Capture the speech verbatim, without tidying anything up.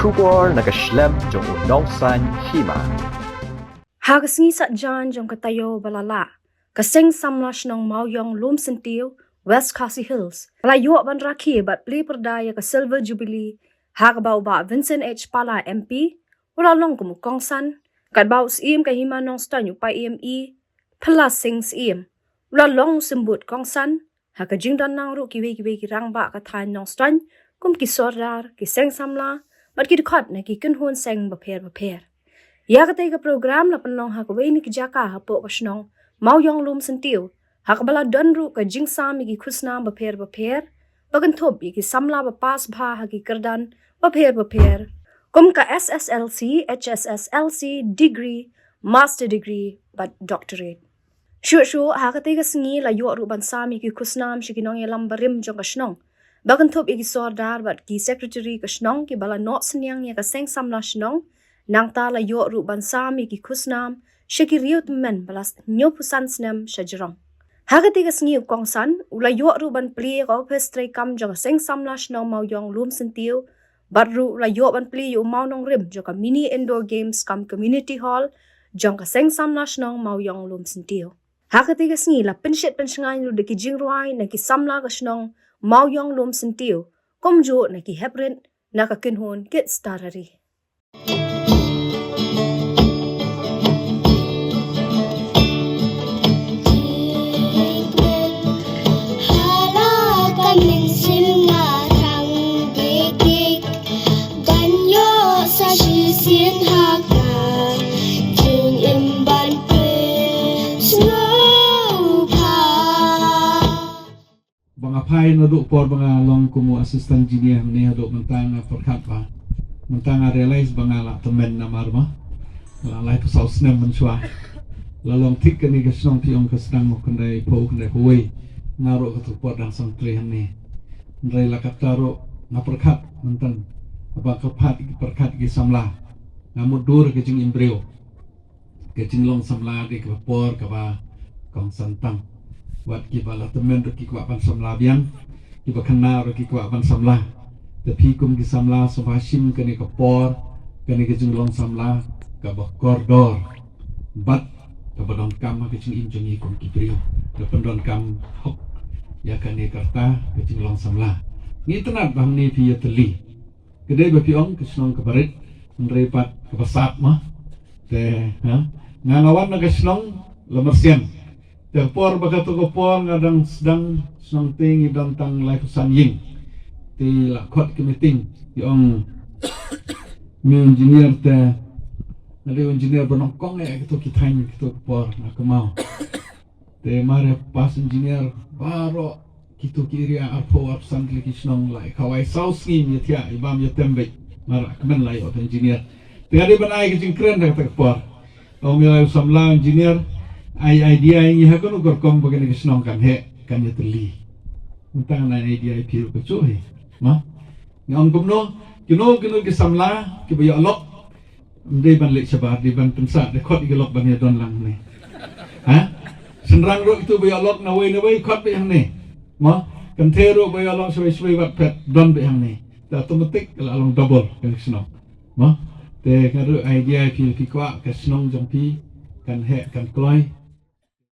Khubor na ka shlem jong u nongsan hima. Ha ka sngi Saitjaiñ jong ka taïew ba la lah, ka Seng Samla Shnong Mawïong Lumsyntiew, West Khasi Hills, la ïoh ban rakhe bad plie pyrda ïa ka Silver Jubilee, ha kaba u Bah Vincent H Pala M P u la long kum u kongsan, katba u Syiem ka Hima Nongstoiñ u Paiem E Phala Sing Syiem u la long u symbud kongsan, ha ka jingdon lang ruh kiwei kiwei ki rangbah ka thaiñ Nongstoiñ, kum ki sordar, ki seng samla bad ki dkhot na ki kynhun seng bapher bapher. Ïa katei ka program la pynlong ha kawei na ki jaka hapoh ka shnong Mawïong Lumsyntiew, ha kaba la don ruh ka jingsam ïa ki khusnam bapher bapher, ba kynthup ïa ki samla ba pass bha ha ki kyrdan bapher bapher, kum ka S S L C, H S S L C, degree, master degree bad doctorate. Shuh shuh ha katei ka sngi la ïoh ruh ban sam ïa ki khusnam sha ki nongïalam barim jong ka shnong, ba kynthup ïa ki sordar bad ki secretary ka shnong kiba la noh synñiang ïa ka Seng Samla Shnong. Nangta la ïoh ruh ban sam ïa ki khusnam sha ki riew tymmen ba la hynñiewphew san snem shajrong. Ha katei ka sngi u kongsan u la ïoh ruh ban plie ïa ka ophis treikam jong ka Seng Samla Shnong Mawïong Lumsyntiew, bad ruh la ïoh ban plie ïa u mawnongrim jong ka Mini Indoor Games cum Community Hall jong ka Seng Samla Shnong Mawïong Lumsyntiew. Ha katei ka sngi la pynshit pynshngaiñ ruh da ki jingrwai na ki samla ka shnong Mawïong Lumsyntiew, kumjuh na ki heprit na ka kynhun Kids Tarari. Hala ka mynsiem nga tang dik dik, ban ïoh sa shisien ha ka jingim ban pynsngewbha. Ba nga phai naduh por ba nga long kum u assistant engineer hangne haduh mynta nga pyrkhat ba mynta nga realize ba nga la tymmen namar ba la laiphew saw snem mynshuwa. La long thik kane ka shnong phi ong ka sdang u khyndai phew khyndai phew wei, nga ruh kato ka por dang sngewtrei hangne. Hynrei la katta ruh nga pyrkhat mynta, haba nga pyrkhat, pyrkhat ki samla, nga mutdur ka jingim briew. Ka jinglong samla dei kaba por kaba kongsan tam. Wat kiba la tymmen ruh ki kwah ban samla biang, kiba khynnah ruh ki kwah ban samla. Te phi kum ki samla sngewbha shim kane ka por, kane ka jinglong samla kaba kordor, bad kaba donkam ha ka jingim jong ngi kum ki briew, da pyndonkam hok ïa kane ka rta ka jinglong samla. Ngi itynnad ba hangne phi ïatylli. Ka dei ba phi ong ka shnong kaba rit, hynrei pat kaba sap ma. Te, ha? Nga, nga wan na ka shnong Lamrsiang. Te ka por ba kato ka por nga dang sdang shnong te ngi don tang laiphew san ïing. Te la khot ka meeting, phi ong me engineer te, nga dei engineer ba nyngkong eh kato ki thaiñ kato ka por nga kynmaw. Te mar ïa pass engineer baroh kito ki area arphew arphew san tylli ki shnong la i khawai saw sngi ïa thiah i bam ïa tem beit. Mar kmen la ïoh engineer. Te nga dei ban ai ka jingkren da kata ka por. Ong ïa la u samla engineer, ai idea ïa ngi ha kano ka rukom ba kane ka shnong kan heh, kan ïatylli. Mynta nga ai idea ïa phi ruh ka shuh hi. Ma? Nga ong kumno, kino kino ki samla kiba ïoh lok, ym dei ban leit shabar, dei ban pynsah, dei khot ïa ki lok ban ïa don lang hangne. Ha? Shynrang ruh kito ba ïoh lok nawei nawei khot beit hangne. Mo? Kynthei ruh ba ïoh lok shawei shawei wat phet don beit hangne. Te automatic ka la long double ka shnong. Mo? Te nga ruh idea phi, phi kwah ka shnong jong phi kan heh kan kloi.